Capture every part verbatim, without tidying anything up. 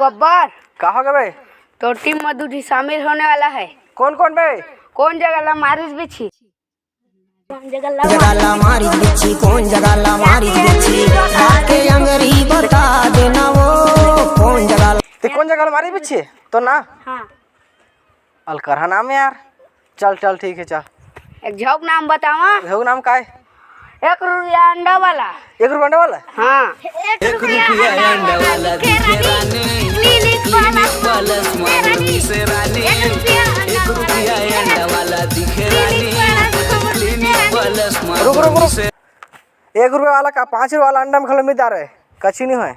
बब्बर, का हो गे बे? तोर टीम में दू झी शामिल होने वाला है। कौन कौन बे? कौन जगह ला मारिस बिच्छी? कौन जगह ला मारिस बिच्छी? कौन जगह ला मारिस बिच्छी? आके अंगरी बता देना वो कौन जगह ला। ते कौन जगह ला मारिस बिच्छी? तो ना? हाँ। अलकरहा नाम यार। चल चल, ठीक है, चल। एक झोंक नाम बतावा। झोंक नाम काय? एक रुपया अंडा वाला। एक रुपया अंडा वाला? हाँ। एक रुपया अंडा वाला दिखे रानी, क्लिनिक प्लस में दिखे रानी। एक रुपया अंडा वाला दिखे रानी, क्लिनिक प्लस में। रुक रुक रुक। एक रुपया वाला का, पाँच रुपया वाला अंडा में घलो मिलता रहे, कछु नहीं होय।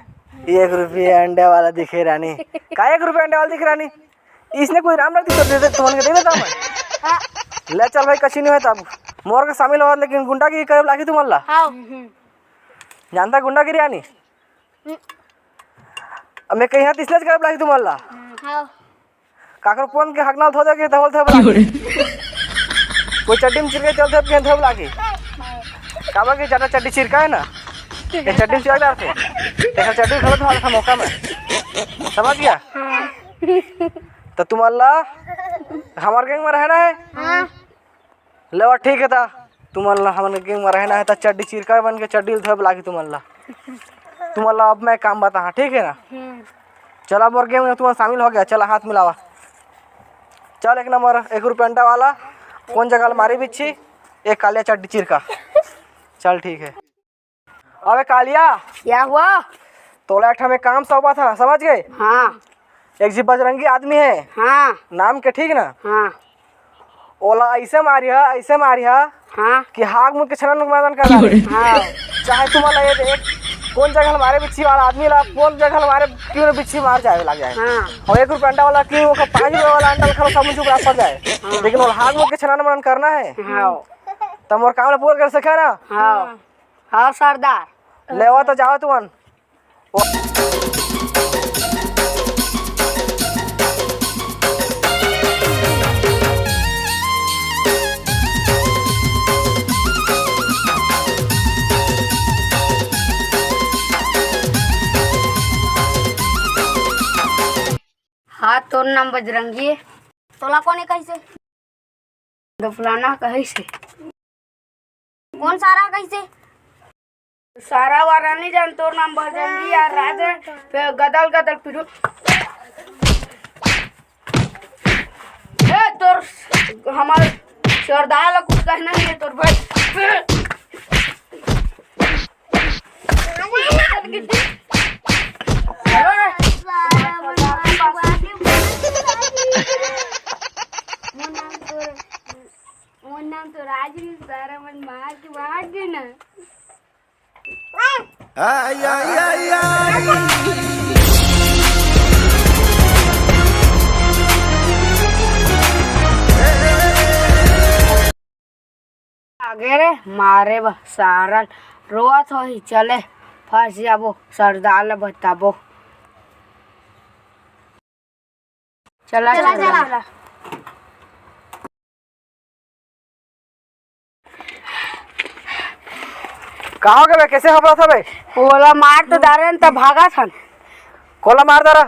एक रुपया अंडा वाला दिखे रानी। का एक रुपया अंडा वाला दिखे रानी? इसने कोई राम रख दी तो दे दे, तुमन के दे देता मैं। हाँ। ले चल भाई, कछु नहीं होय तब। मोर के शामिल हो, लेकिन गुंडागिरी करे लागही तुमन ला। हाँ। जानता गुंडागिरी आनी? हम्म। अब मैं कहीं हाथ इसने करे लागही तुमन ला। हाँ। काकर फोन के हकनाल धो दे के धवल धवल लागही। कोई चड्डी में चिरके चल धोब के धोब लागही। काबर के ज्यादा चड्डी चिरका है ना, ये चड्डी में चिरक डालथे। तेखर चड्डी घलो धोवा था मौका में। समझ गया? हाँ। तो तुमन ला हमार गैंग में रहना है? हाँ। लेवा, ठीक है, ता तुमन ला हमन के गैंग में रहना है, ता चड्डी चिरका बन के चड्डी ल धोए लागही तुमन ला। तुमन ला अब मैं काम बताहा, ठीक है ना? हम्म। चला, मोर गैंग में तुमन शामिल हो गया, चला हाथ मिलावा। चल, एक नंबर, एक रुपया अंडा वाला, कौन जगह ला मारिस बिच्छी? एक कालिया चड्डी चिरका। चल, ठीक है। अबे कालिया, क्या हुआ? तोला एक ठन काम सौंपत हंव, समझ गे? हाँ। एक झी बजरंगी आदमी है। हाँ। नाम के, ठीक ना? हाँ। ओला ऐसे मारिहा, ऐसे मारिहा हाँ। कि हाग मुंह के छनन मदन कर डारे। हाँ। चाहे तुम्हारा ये एक कौन जगह मारे बिच्छी वाला आदमी ला, कौन जगह मारे क्यों बिच्छी मार जाए लग जाए। हाँ। और एक रुपया अंडा वाला क्यों, ओकर पाँच रुपया वाला अंडा ला खा लो, सब मुंह चुप पड़ जाए। हाँ। लेकिन वो हाग मुंह के छनन मदन करना है। हाँ। तो मोर काम ला पूरा कर सके ना? हाँ। हाँ सरदार। लेवा तो जाओ तुमन। हाँ, तोर नाम बजरंगी है। तोला कोने कहिसे? दफलाना कहिसे। कौन सारा कहिसे? सारा वारा नहीं जान, तोर नाम बजरंगी यार, रात में फिर गदल गदल पिटू। ए, तोर हमार सरदार ला कुछ कहना नहीं है तोर भाई। मोर नाम तो राजवीर, सारा मन मार के भाग गे ना। आगे रे मारे बर सारा रोवत होही, चले फंस जाबो, सरदार ल बताबो। चला, चला, चला। का हो गे बे? कैसे हबड़ा था बे? ओला मार तो डारे न, त भागा थन। कोला मार डारा?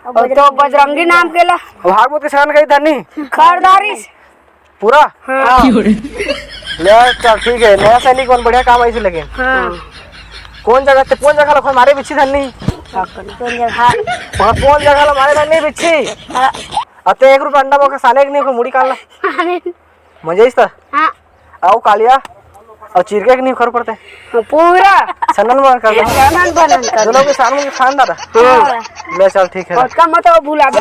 तो बजरंगी नाम के ला। भाग मत के छान गई धनी। खरदारी। पूरा? हाँ। ले, चल, ठीक है, नया सैनिक मन बढ़िया काम आइस लेकिन। हाँ। कौन जगह ते, कौन जगह ला मारे बिच्छी धनी? कौन जगह? वहाँ कौन जगह ला मारे धनी बिच्छी? हाँ। अते एक रुपया अंडा मोके साने के नहीं, कोई मुड़ी काला। मजा इस ता? हाँ। आओ कालिया, और चिरके के नहीं खर पड़ते। पूरा। सनन मन कर दो। सनन बनन कर दोनों दो। के सामने खान दादा। हाँ। ले चल, ठीक है। और कम मत भूला बे।